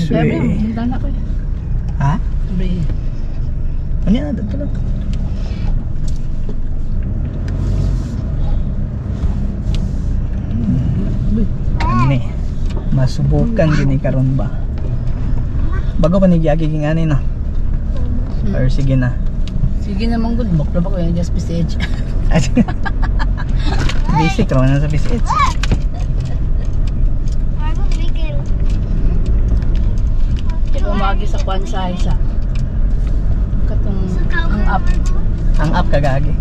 Expressway. Ha? Ano yan? Dito lang. Ano eh. Masubukan gini karon ba? Bago pa ni giagi ani no? Or sige na. Sige na mong good book. Diba ko yan just PCH. Basic raw na sa PCH. Kaya umagi sa kwan sa isa. Katong ang up. Ang up kagagi.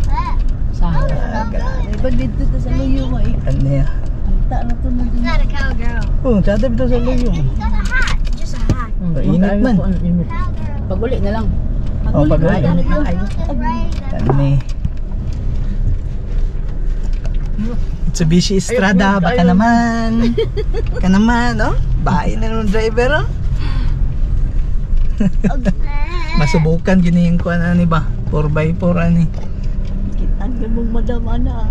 Sa Grabe. Iba dito sa luyo mo eh. Ano yan? Anta na to na. Not a cowgirl. Oh, sada bitaw sa luyo. It's got a hat. Just a hat. Init man. Cowgirl. Pag-uli na lang. Oh, pag-uli. Kani. Mitsubishi Estrada, baka naman. Baka naman, oh. Bahay na ng driver, oh. Masubukan gini yung kuan ani ba? 4x4 ani. Kitang mong madam ana.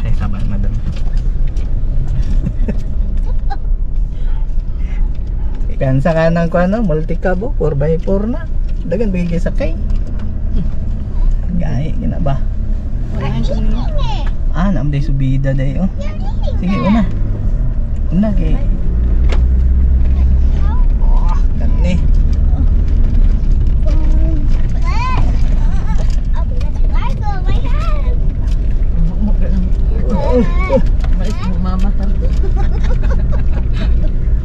Ay, sabar madam. Kansa ka ng kuan no, multi-cab oh, 4x4 na. Dagan bigay sakay. Gahi gina ba? Ah, naam day subida day oh. Sige, una. Una kay. Oh, kani.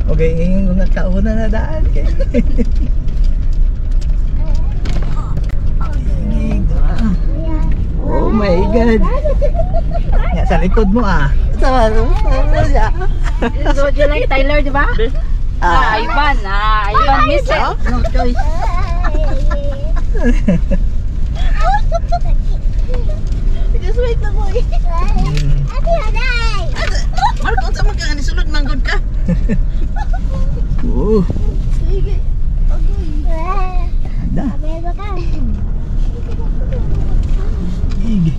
Okay, ngayon kung nagkauna na daan kay. Oh my God. Ya, sa likod mo ah. Sa siya. So what you like, Tyler, di ba? Ah, Ivan. Ah, Ivan miss it. No choice. Just wait lang mo eh. Marco, unsa man ka nga nisulod manggod ka? Oo. Sige. Da. Ige.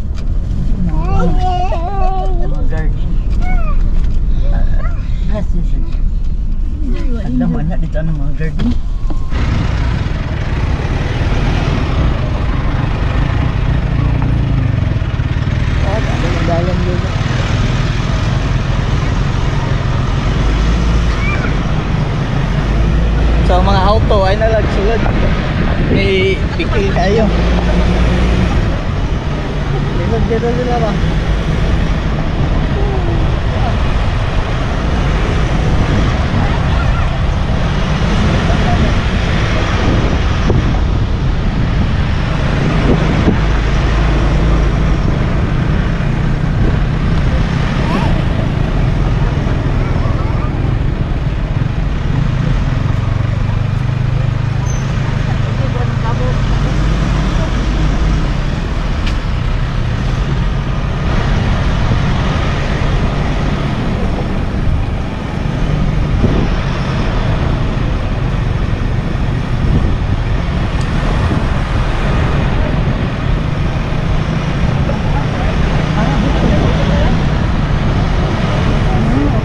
Mga garden. Bless you, sir. Ang laman na dito ang mga garden. So mga auto ay nalagsulod. May pikil kayo. Lisod dito sila ba?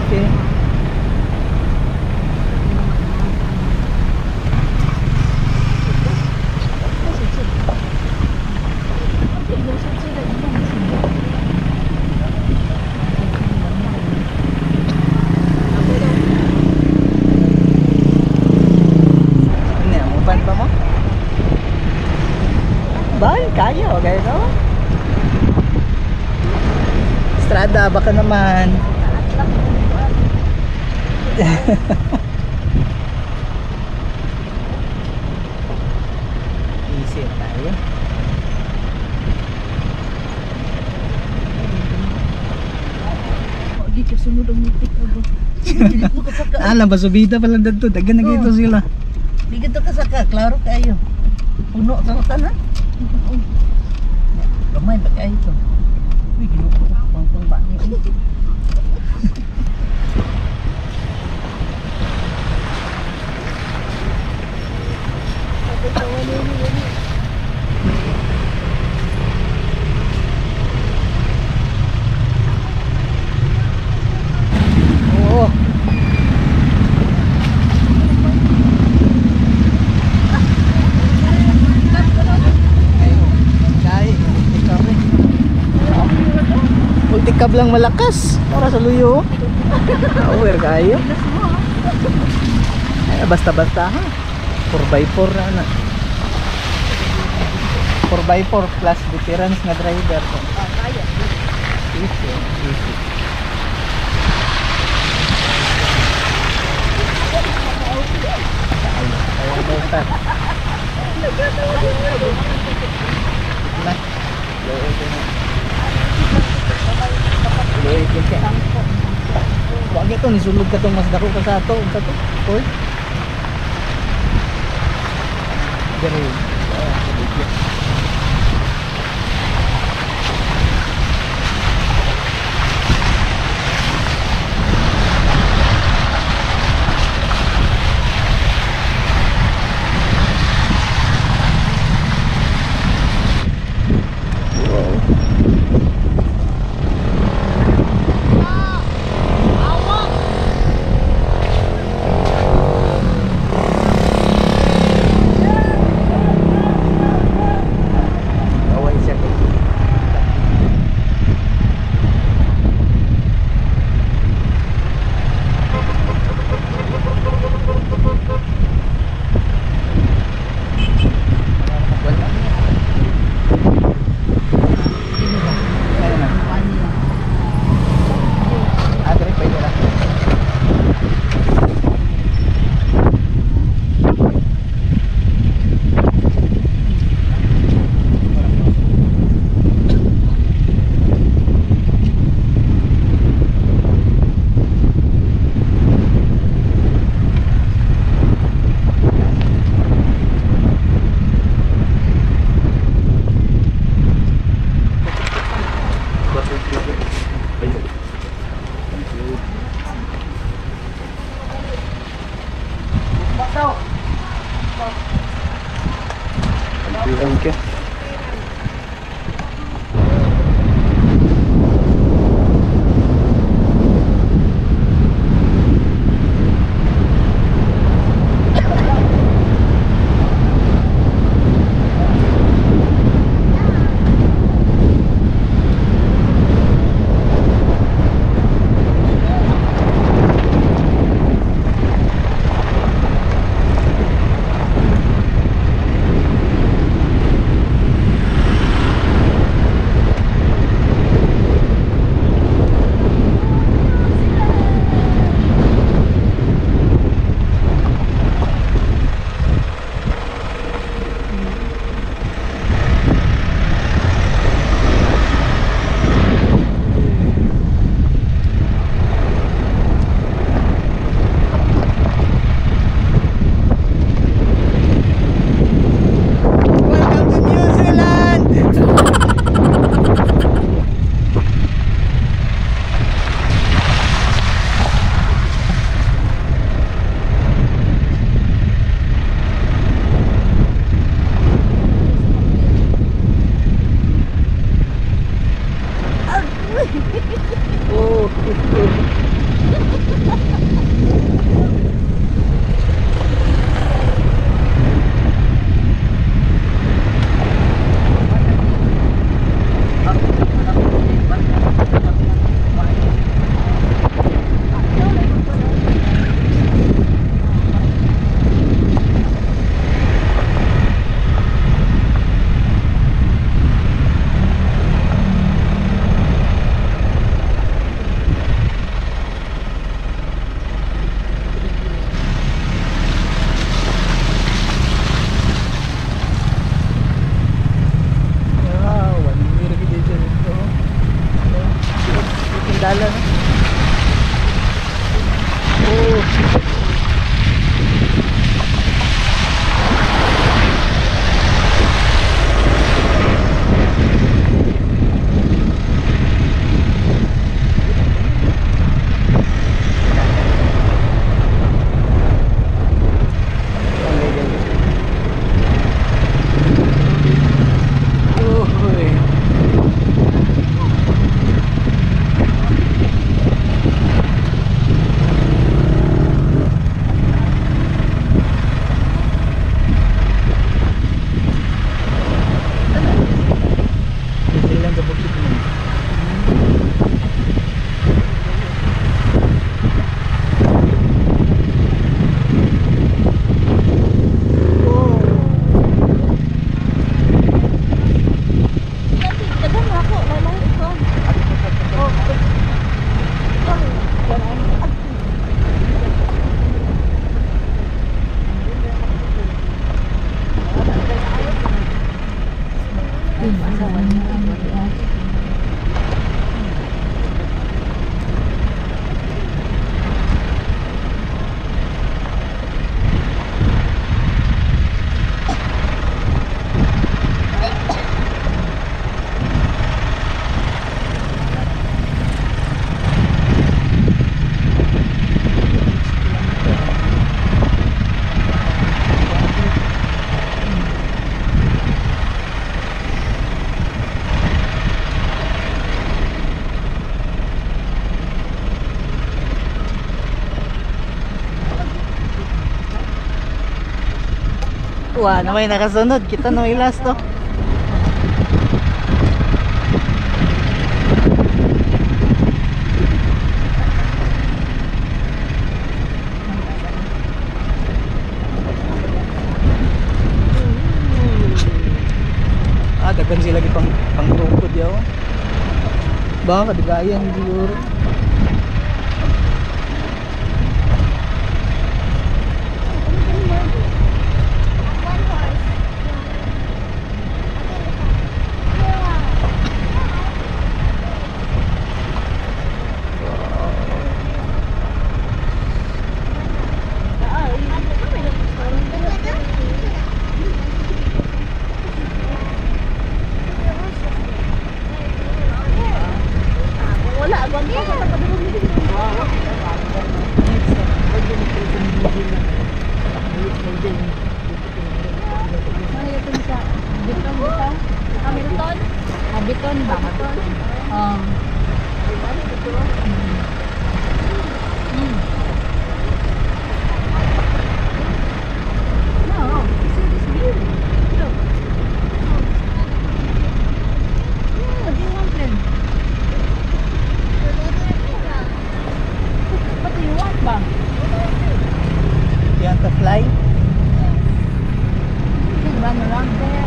Okay. Ano, upan pa mo? Bye, kaya, okay, no? Estrada, baka naman. Easy tayo. Di ka sunod ang mutik abo. Dili mo kasaka. Ah, lang basubida pala dito. Dagan na gito sila. Di ka kasaka, klaro kayo. Puno sa tanan. Gamay pa kayo to. Uy, ginoo ko pang ba ni. Oo. Pick up lang malakas. Para sa luyo. Aware kayo. Ay, basta-basta ha. 4x4 na na. 4x4 plus veterans nga driver. Kaya. Easy, easy. Kaya basta. Na. Luoy ko siya. Wag ito nisulod ka tong mas dako pa sa ato, unsa to? Oy. Dere. Ah, Away siya kay. Wala. Ayun na. Kuan nila. Ah, dire pwede na. Thank you. Wa na may nakasunod. Kita no ilas to. Ah, daghan sila gi pang pangtukod yaw. Baka kadigayan siguro. One horse. Wala, agwan pa sa taga. Ano sa Biton bitaw? Hamilton? Ah, Biton ba? No, see this view. Look. Yeah, do you want them? What do you want ba? You want to fly? You can run around there.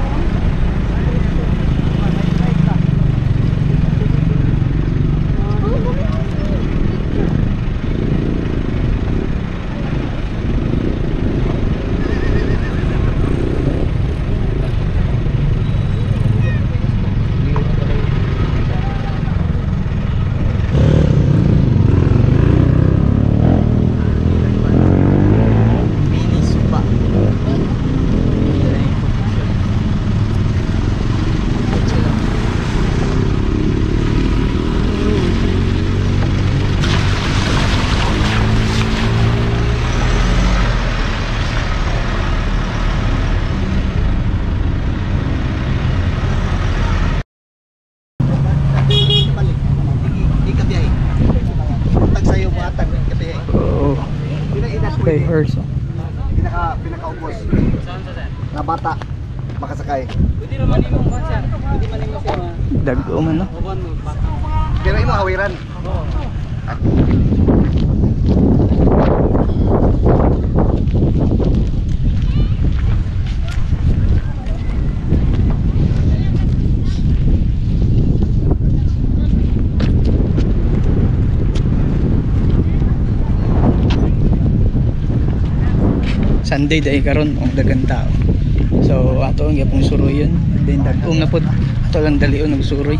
Mini supa. Di ka biyahe. Tag sayo mo atag ka biyahe. Oh, kay horse. Oh. Pinakaubos. Na bata makasakay. Dag-o man no. Pero imo hawiran. Sunday dahil karon ang dagan tao. So ato ang gyapong suroyon, then dag-om na pod ato lang dalion og suroy.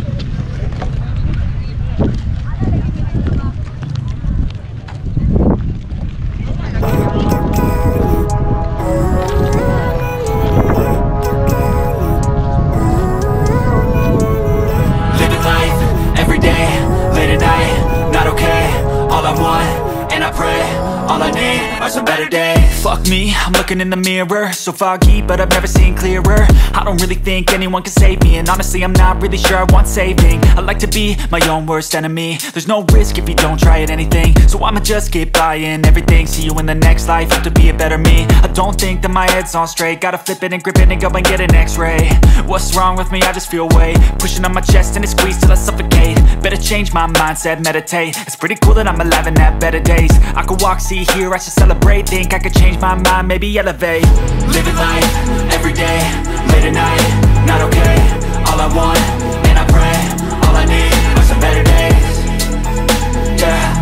Living life every day, late at night, not okay. All I want, and I pray, all I need are some better days. Fuck me, I'm looking in the mirror. So foggy, but I've never seen clearer. I don't really think anyone can save me, and honestly, I'm not really sure I want saving. I like to be my own worst enemy. There's no risk if you don't try at anything, so I'ma just keep buying everything. See you in the next life, have to be a better me. I don't think that my head's on straight. Gotta flip it and grip it and go and get an x-ray. What's wrong with me? I just feel weight pushing on my chest and it squeezed till I suffocate. Better change my mindset, meditate. It's pretty cool that I'm alive and have better days. I could walk, see, hear, I should celebrate. Think I could change my mind, maybe elevate. Living life, every day, late at night, not okay. All I want, and I pray, all I need are some better days. Yeah,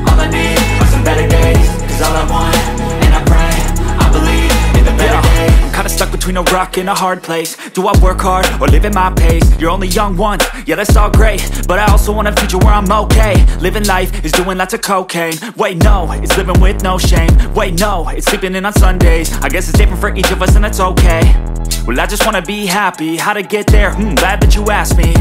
all I need are some better days. 'Cause all I want, and I pray, I believe in the better days. I'm kinda stuck between a rock and a hard place. Do I work hard or live at my pace? You're only young once, yeah, that's all great, but I also want a future where I'm okay. Living life is doing lots of cocaine. Wait, no, it's living with no shame. Wait, no, it's sleeping in on Sundays. I guess it's different for each of us and that's okay. Well, I just wanna be happy. How to get there? Glad that you asked me.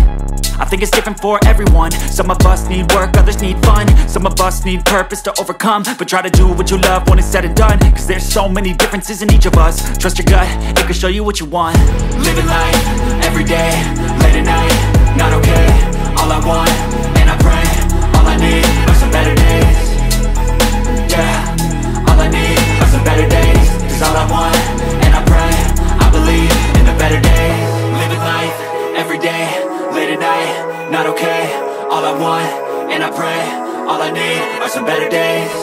I think it's different for everyone. Some of us need work, others need fun. Some of us need purpose to overcome. But try to do what you love when it's said and done, 'cause there's so many differences in each of us. Trust your gut, it can show you what you want. Living life, every day, late at night, not okay. All I want, and I pray, all I need are some better days. Yeah, all I need are some better days. 'Cause all I want, and I pray, better days.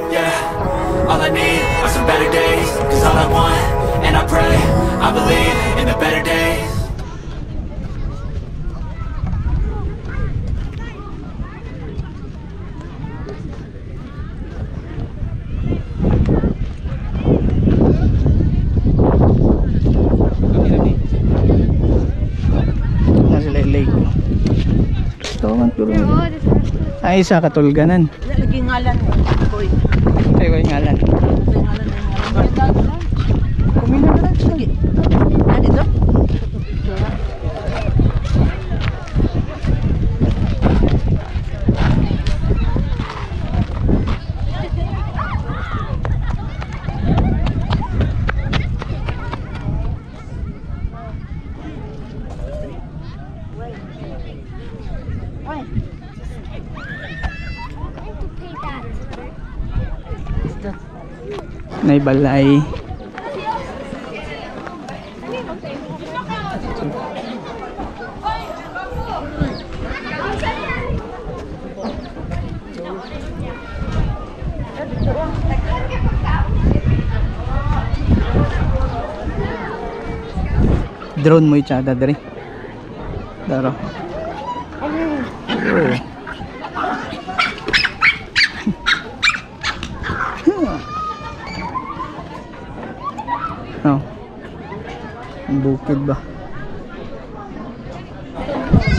Yeah, all I need are some better days. 'Cause all I want, and I pray, I believe in the better days. Nasa lake. Ay, isa katulganan. Lagi ngalan. Koy. Ay, way ngalan. Kumina na lang. Ah, dito? Nay balay. Drone mo itsada diri. Daro. Oh. Oh. Ang bukid ba?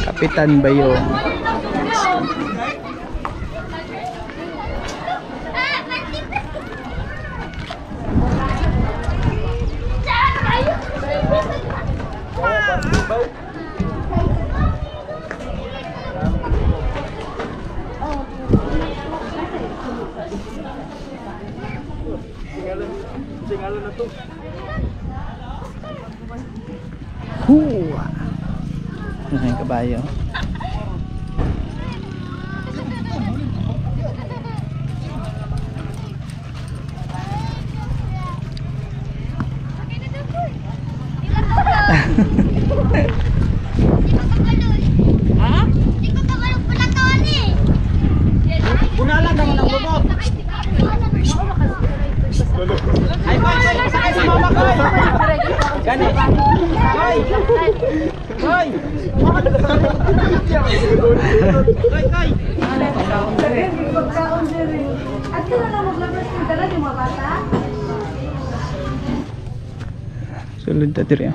Kapitan ba yung Huwa. Ano yung kabayo? Ha? Di ko kabalo pula kawan eh. Punalan naman ang lubot. Ay, boy, boy, sakay sa mama ko. Gani. Boy. Boy. Boy, boy. Sulod ta diri.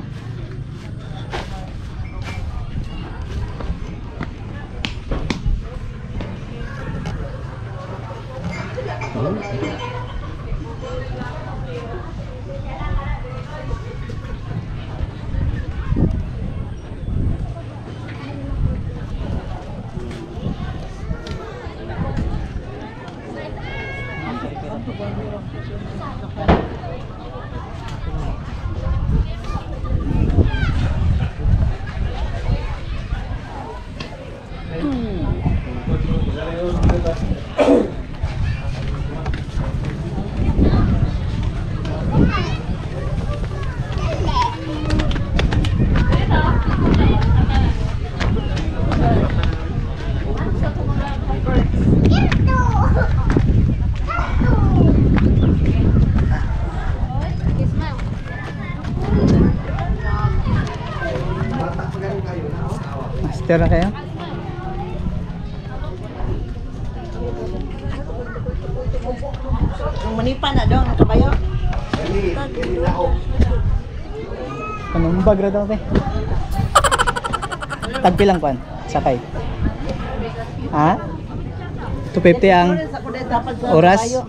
Master na kayo? Yung manipa na dong, kabayo. Anong bag ra daw te? Tagpilang kwan? Sakay. Ha? 250 ang oras.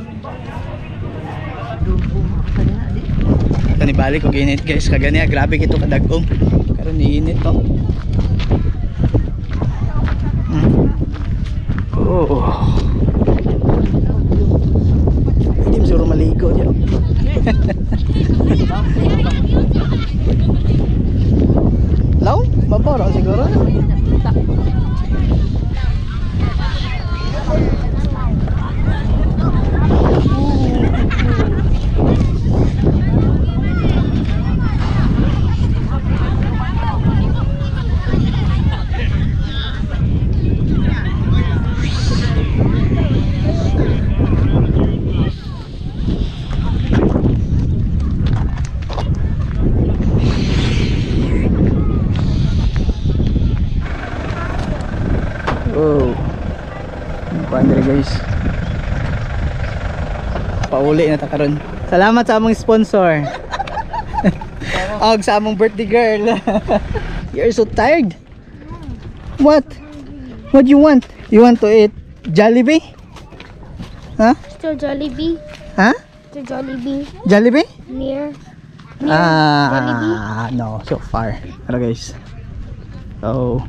Kani balik og init guys, kaganiya grabe kito kadagom. Karon init to. Oh. Hindi mo siguro maligo diyan. Law? Maboro siguro. Guys. Pauli na ta karon. Salamat sa among sponsor. Og sa among birthday girl. You're so tired. What? What you want? You want to eat Jollibee? Huh? Still Jollibee. Huh? Still Jollibee. Jollibee? Near. Ah, no, so far. Pero guys. So,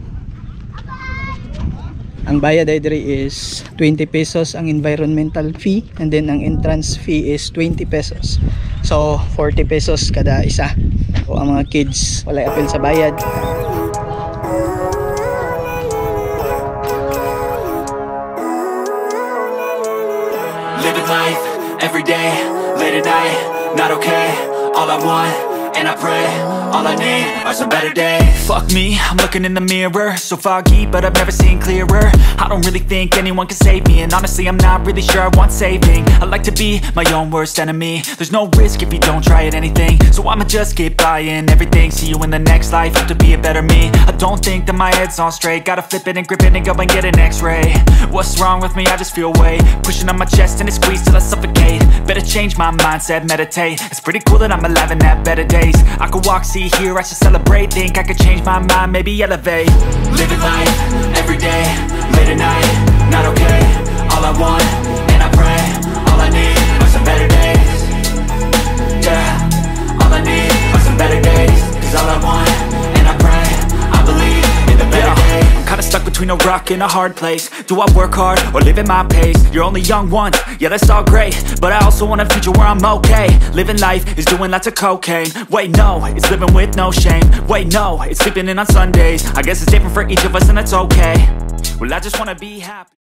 ang bayad ay diri is 20 pesos ang environmental fee and then ang entrance fee is 20 pesos. So, 40 pesos kada isa. O ang mga kids, walay apil sa bayad. Living life every day, late at night, not okay. All I want, and I pray, all I need are some better days. Fuck me, I'm looking in the mirror, so foggy, but I've never seen clearer. I don't really think anyone can save me, and honestly, I'm not really sure I want saving. I like to be my own worst enemy. There's no risk if you don't try at anything, so I'ma just keep buying everything. See you in the next life, have to be a better me. I don't think that my head's on straight. Gotta flip it and grip it and go and get an x-ray. What's wrong with me? I just feel weight pushing on my chest and it squeezed till I suffocate. Better change my mindset, meditate. It's pretty cool that I'm alive and have better days. I could walk, see, hear, I should celebrate. Think I could change my mind, maybe elevate. Living life, every day, late at night, not okay. All I want, and I pray, all I need are some better days. Yeah, all I need are some better days. 'Cause all I want, and I pray, I believe in the better days. I'm kinda stuck between a rock and a hard place. Do I work hard or live at my pace? You're only young once, yeah, that's all great, but I also want a future where I'm okay. Living life is doing lots of cocaine. Wait, no, it's living with no shame. Wait, no, it's sleeping in on Sundays. I guess it's different for each of us and that's okay. Well, I just wanna be happy.